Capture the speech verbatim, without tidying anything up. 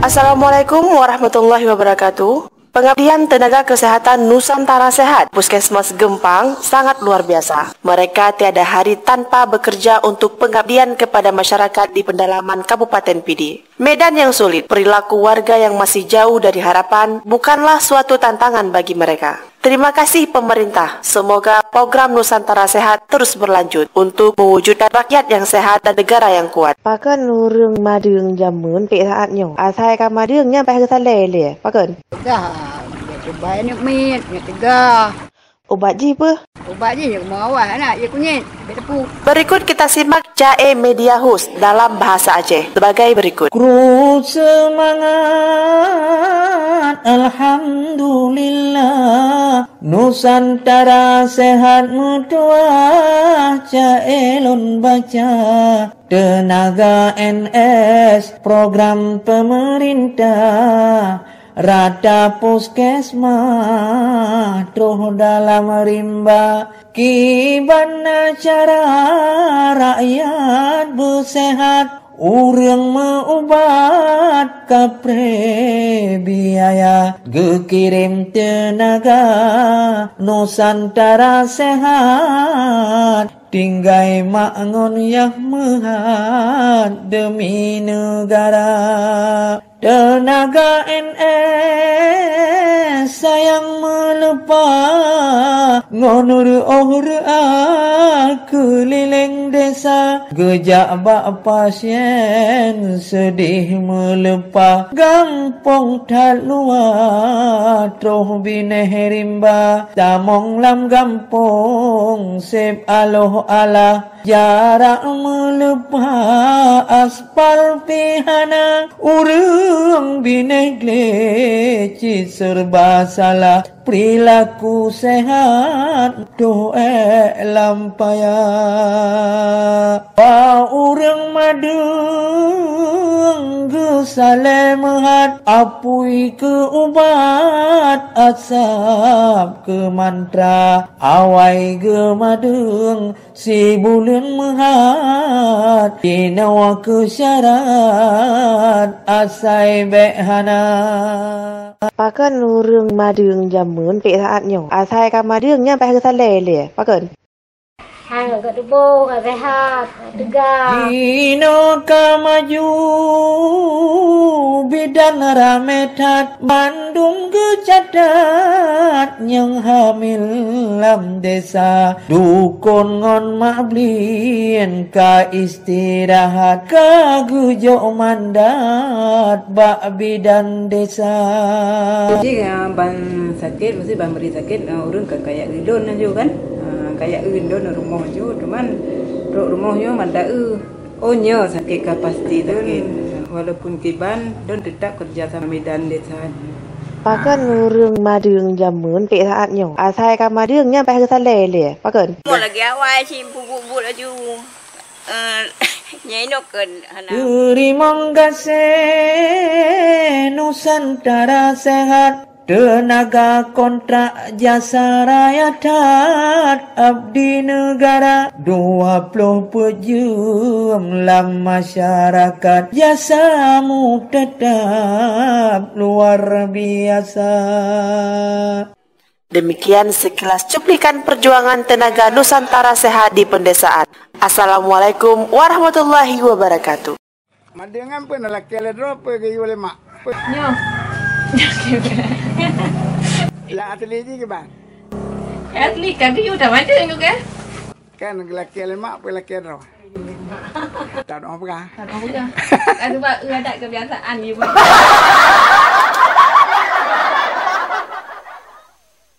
Assalamualaikum warahmatullahi wabarakatuh. Pengabdian tenaga kesehatan Nusantara Sehat Puskesmas Gempang sangat luar biasa. Mereka tiada hari tanpa bekerja untuk pengabdian kepada masyarakat di pendalaman Kabupaten Pidie. Medan yang sulit, perilaku warga yang masih jauh dari harapan bukanlah suatu tantangan bagi mereka. Terima kasih pemerintah. Semoga program Nusantara Sehat terus berlanjut untuk mewujudkan rakyat yang sehat dan negara yang kuat. Pakon ureuëng madeueng jamén pih saát nyoe? Asai ka madeueng nyan paih geusalée lé. Pakon? Dah, ubat nyoe miet, nyoe teuga. Ubat jih peue? Ubat jih nyoe meuawai anak, ye kunyit, bek tepu. Berikut kita simak Cae Media Host dalam bahasa Aceh sebagai berikut. Kru seumangat, alhamdulillah. Nusantara sehat meutuah, cae lôn baca. Teunaga N S, program pemerintah. Rata puskesmas troh dalam rimba, kiban na cara rakyat beusehat, ureuëng meuubat kapreh biaya, geukirém teunaga Nusantara Sehat, tinggai mak ngon yah meuhat deumi neugara. Teunaga N S sayang meuleupah ngon reuôh-reuah keulileng desa, geujak bak pasien seudeh meuleupah, gampông that luwa troh binéh rimba, tamong lam gampông seb aloh alah. Jarak meuleupah aspal pih hana, ureuëng binéh glé cit serba salah. Perilaku sehat toh ék lam paya. Bak ureuëng madeueng geusalée meuhat, apui keu ubat, asab keu mantra, awai geumadeueng. Sibuleuen meuhat, inoe keu syarat, asai bék hana. Pakon ureuëng madeueng jamén pih saát nyoe? Asai ka madeueng nyan paih geusalée lé. Pakon? Hai, ka tuboh, ka sehat, ka teuga. Inoe ka maju, bidan ramé that. Mandum geucatat nyang hamil lam desa, dukon ngon mak blien ka istirahat, ka geujok mandat bak bidan desa. Jadi, ah, ban sakét, mesti ban bri sakét, ah, ureuëng ka kayak ulôn laju kan. Ah, kayak ulôn rumoh ju, cuman trok rumoh ju mantap eu. Oh, nyoe sakét ka pasti sakét. Walaupun kiban, don tetap kerja sama bidan desa. Pakon ureuëng madeueng jamén pih saát nyoe? Asai ka madeueng nyan paih geusalée lé. Pakon? Mo lagi awai cit peubuet-buet laju. Eh, nyai nok keu hana. Teurimong gaséh Nusantara Sehat. Teunaga kontrak jasa raya that, abdi neugara dua ploh peuet jeuem lam masyarakat, jasamu teutap luar biasa. Demikian sekilas cuplikan perjuangan tenaga Nusantara Sehat di pendesaan. Assalamualaikum warahmatullahi wabarakatuh. Madeueng nyan peue na lakée lé droe peue geuyue lé mak? Peue? Nyoe. Nyang asli jih kiban? Asli ka geuyue that madeueng tu kan? Kan lakée lé mak peue lakée droe? Tan oh peugah. Tan oh peugah. Kan sebab eu adat kebiasaan geuyue.